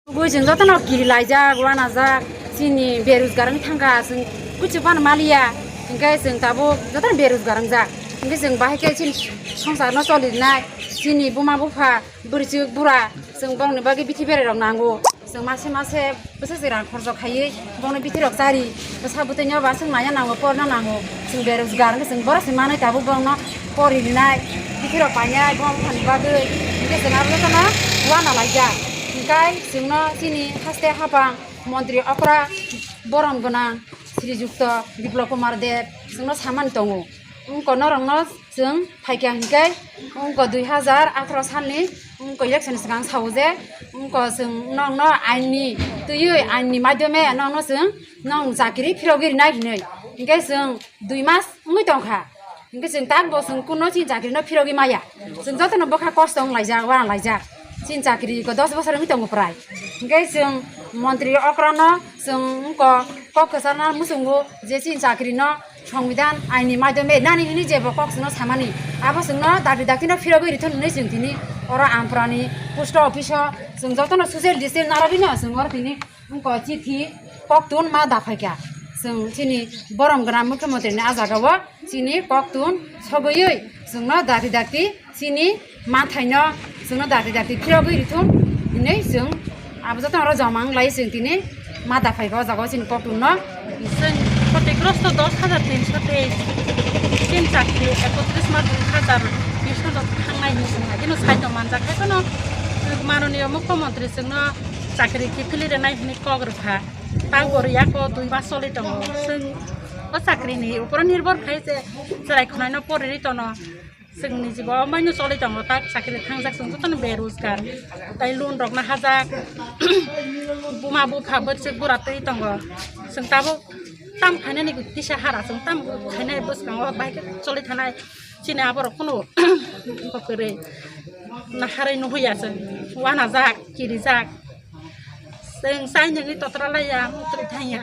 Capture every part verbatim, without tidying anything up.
Tugui chwng jotono kiri laijak, uanajak, chini berojgar wngwi thangkha, chwng kuchuk phano maliya, hinkhe chwng tabuk jotono berojgar wngjak, hinkhe chwng bahai khe chini swngcharno choli rwnai, chini buma bupha, bwrwichwk bura, chwng borokni bagwi bithi berairok nango, chwng mase mase bwsajwk rang khorjok khaiwi bono bithi rok chari, bwsa bwtwino ba chwng maya nango, porna nango, chwng berojgar wngkhe chwng borok se manwi tabuk borokno pori rinai, bithi rok painai, buma buphani bagwi, hinkhe chwng abo jotono uana laijak. Hinkhe chwngno chini haste haphang montri okra borom gwnang Srijukto Biplop Kumar Deb chwngno samani tongo. Wngkha norokno chwng phaikha hinkhe wngkha dui hazar atharo salni wngkha election swkang sao je wngkha chwng nokno ainni twiwi ainni maidhyome nokno chwng nokni chakri phirogwi rinai hinwi. Hinkhe chwng dui mas wngwi tongkha. Hinkhe chwng tak bo chwng kuno chini chakri no phirogwi maya. Chwng jotono bwkha kosto wng laijak, uana laijak. Chini chakri ko dos bosor wngwi tongo prai. Hinkhe chwng montri okra no chwng wngkha kok kwchar no muchungo je chini chakri no Songbidan aini maidhyome nani hini jebo kok chwngno samani, abo chwngno dakti dakti no phirogwi rithun hinwi chwng tini oro Amparani post office o chwng jotono social distance narwgwino chwng oro tini wngkha chithi koktun ma daphaikha. Chwng chini borom gwnang mukhyamantri ni ah jagao chini koktun sogwi chwngno dakti dakti chini manthaino chwngno dakti dakti phirogwi rithun hinwi chwng abo jotono oro joma wng lai chwng tini ma daphai o jaga o chini koktwmno. Chwng khotigrosto dos hajar tinso teis, tin chakri ekotris ma dui hajar bish no thangnai hinwi chwng agino saito manjak hai phano manoniyo mukhyamantri chwngno chakri kiphilwi rwnai hinwi kok rwkha. Tang bo rwya kho dui mas choli tongo. Chwng o chakrini uporo nirbhor khai je chwrai khwnaino pori rwi tono. Chwngni jibo maino choli tongo, tak chakri thangjak chwng jotono berojgar. Tai loan rokno hajak, buma bupha bwrwswk bura twi tongo. Chwng tabuk tam khainani kisa hara, chwng tam khainai bwskango bahai khe choli thanai. Chini aborok kunu kwrwi naharwi nuhuya chwng, uanajak, kirijak. Chwng chainani totra laiya, mutri thangya.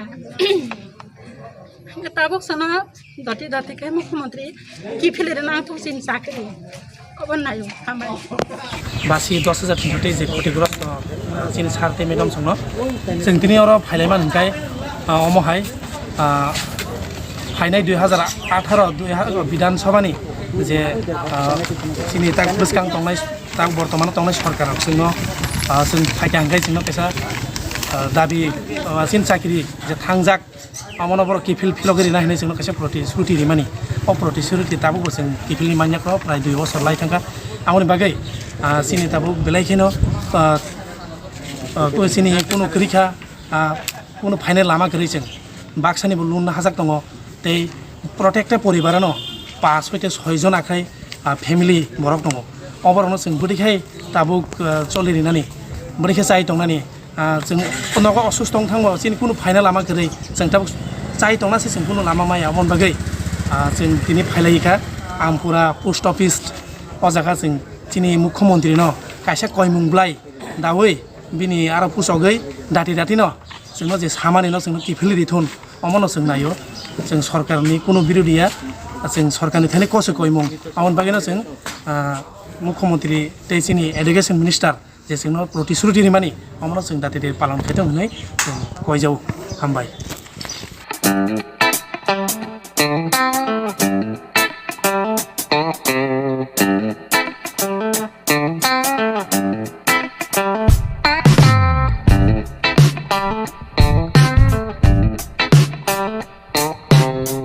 Hingke tabuk sono doti doti khe mukhyamantri kiphilwi rwna ang thung chini chakri. Obo naio hambai. Basi dos hajar tin tei je khotigrosto, ah, chini sir tei madam songno. Chwng tini oro phailaimani hwnkhe, ah, omo hai, ah, phainai dui hajar atharo dui hajar Bidhan Sabhani je, ah, chini tak bwskang tongnai, tak bortomano tongnai sorkar rok chwngno, ah, chwng phaikha hwnkhe chwngno kaisa, ah, dabi, ah, chini chakri je thangjak, Abono borok kiphil philogwi rina hinwi chwngno kaisa protisruti rimani. O protisruti tabukbo chwng kiphilni manya kho prai dui bosor lai thangkha. Aboni bagwi, ah, chini tabuk belai kheno, ah, ah, chini kunu kwrwi kha, ah, kunu phainai lama kwrwi chwng. Baksanibo loan hajak tongo tei protekta poribarano pas hoite soi jon akhai, ah, family borok tongo. Oborokno chwng bwdwi khai tabuk, ah, choli rinani, bwdwi khe chai tongnani. Ah, chwng nogo osusto wng thangbo chini kunu phaina lama kwrwi, chwng tabuk chai tongna se chwng kunu lama maya, aboni bagwi, ah, chwng tini phailai kha Ampura post office. O jaga chwng chini mukhyamantri no kaisa koimung bwlai daui bini aro puchogwi dati dati no chwngno je samani no chwngno kiphilwi rithun, omono chwng naio. Chwng sorkarni kunu birodhi ya, chwng sorkarni thani kose koimung, aboni bagwi no chwng, ah, mukhyamantri tei chini education minister je chwngno protisruti rimani, omono chwng dati dati palan khaitong hwnwi chwng koijao. Hambai.